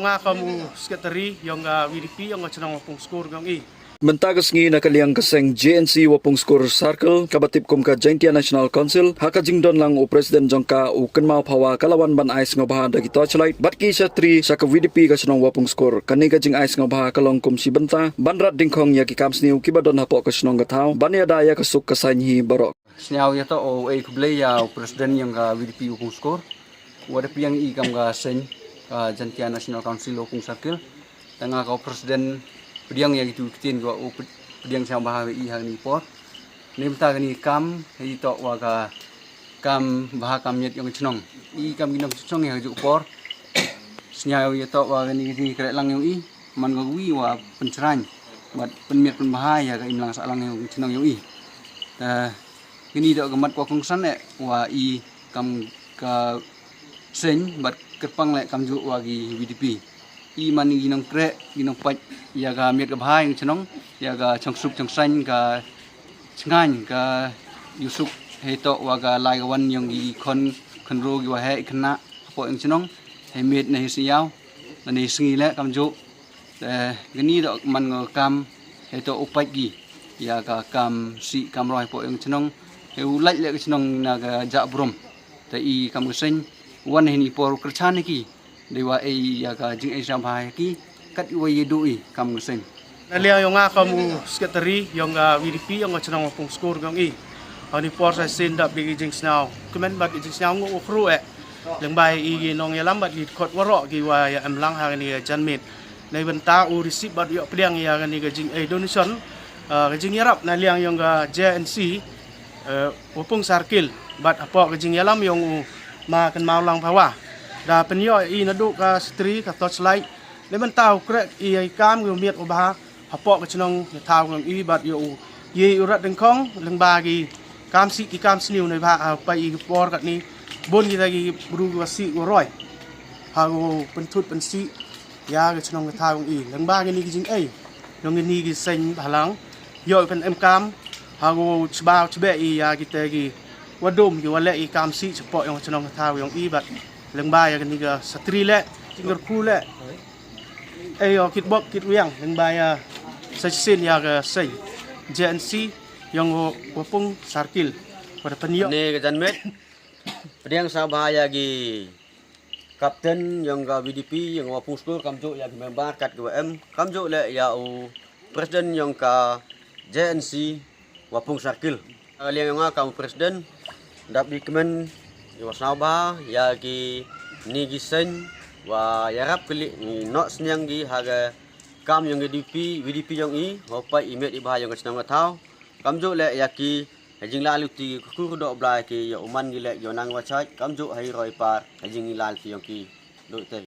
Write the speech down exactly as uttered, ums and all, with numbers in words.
Ka kum u secretary yong ka V D P yong ka chnong Wapung Skur yong i. Mynta ka sngi na ka liang ka seng J N C Wapung Skur Circle kaba tip kum ka Jaintia National Council, ha ka jingdon lang u president jong ka u Kynmaw Phawa ka la wan ban ai sngewbha da ki torchlight bad ki shatri sha ka V D P ka chnong Wapung Skur. Kane ka jingai sngewbha ka long kum shi bynta ban rat dyngkhong ïa ki kam sniew kiba don hapoh ka chnong ka thaw ban ïada ïa ka suk ka saiñ hi baroh. Sniaw ïa to o ei khublei ïa u president yong ka V D P Wapung Skur. Wa da pdiang i kam ka seng ka Jaintia National Council Wapung Circle. Tang nga ka president pdiang ïa kitu ki ktien wa u pdiang sniaw bha i ha ni por. Ni mynta ka ni kam hi to wa ka kam bha kam miet yong ka chnong. I kam ki nong chnong ïa ka ju por. Sniaw ïa to wa ka ni ki krek lang yong i. Man ka wi wa pynchrain bad pynmiet pynbha ïa ka imlang sahlang yong ka chnong yong i. Ta kini da ka mat ko kongsan eh wa i kam ka seng bad kyrpang leh kam ju wa ki V D P. I man i nong krek i nong pait ïa ka miet ka bha yong chnong ïa ka chongsuk chongsaiñ ka chngaiñ ka yusuk hei to wa ka lai ka wan yong ki khon khon ro ki wa hei khna hapoh yong chnong hei miet na hei siaw na hei sngi leh kam ju. Te kini da man nga kam hei to u pait ki ïa ka kam si kam roi hapoh yong chnong hei u lait leh ka chnong na ka ja brum. Te i kam ka seng wan hei ni por kyrchan ki dei wa ei ïa ka jingei sniaw bha ïa ki kat i wa i du i kam ka seng. Na liang yong nga kum u secretary yong ka V D P yong ka chnong Wapung Skur yong i. Ha ni por sa sin dap di ki jingsniaw kmen bad ki jingsniaw ngu u khru eh. Lyngba i ki nong ïalam bad ki khot waroh ki wa ïa em lang ha ni ka janmiet. Nei bynta u receive bad ïoh pdiang ïa ka ni ka jingei donation. Ah, ka jingïarap na liang yong ka J N C eh, Wapung Circle bad hapoh ka jingïalam yong u ma Kynmaw Lang Phawa. Da pynïoh i naduh ka stri ka torchlight. Ni mynta u krek i ai kam u miet u bha hapoh ka chnong ka thaw yong i bad ïa u. Ïa u rat dyngkhong lyngba ki kam si ki kam sniew nei bha ha pai i ki por kat ni. Bun kita ki bru ki wa si wa roi. Ha u pynthut pynsi ïa ka chnong ka thaw yong i lyngba kini ki jingei. Yong kini ki seng bhalang ïoh pyn em kam ha u chba u chbe i ïa kita ki wa dum ki wa leh i kam si chapoh yong ka chnong ka thaw yong i bad lyngba ïa kini ka satri leh jingkyrkhu leh. Ei ïoh kit bok kit wiang lyngba ïa sa shisien ïa ka seng J N C yong u Wapung Circle. Wa da pynïoh ne ka janmiet pdiang sniaw bha ïa ki Captain yong ka V D P yong Wapung Skur kam ju ïa ki member kat ki wa em kam ju leh ïa u president yong ka J N C Wapung Circle. Ka liang yong nga kam president dap di kmen ïa wa sniaw bha ïa kini ki seng wa ïarap kylli ngi noh sniang ki ha ka kam yong ka D P V D P yong i wa pai i miet i bha yong ka chnong ka thaw. Kam ju leh ïa ki ha jingla luti ki kur doh blai ki ïa u man ki leh ïa u nang wa chait kam ju ha i roi par ha jingla luti yong ki. Doi te.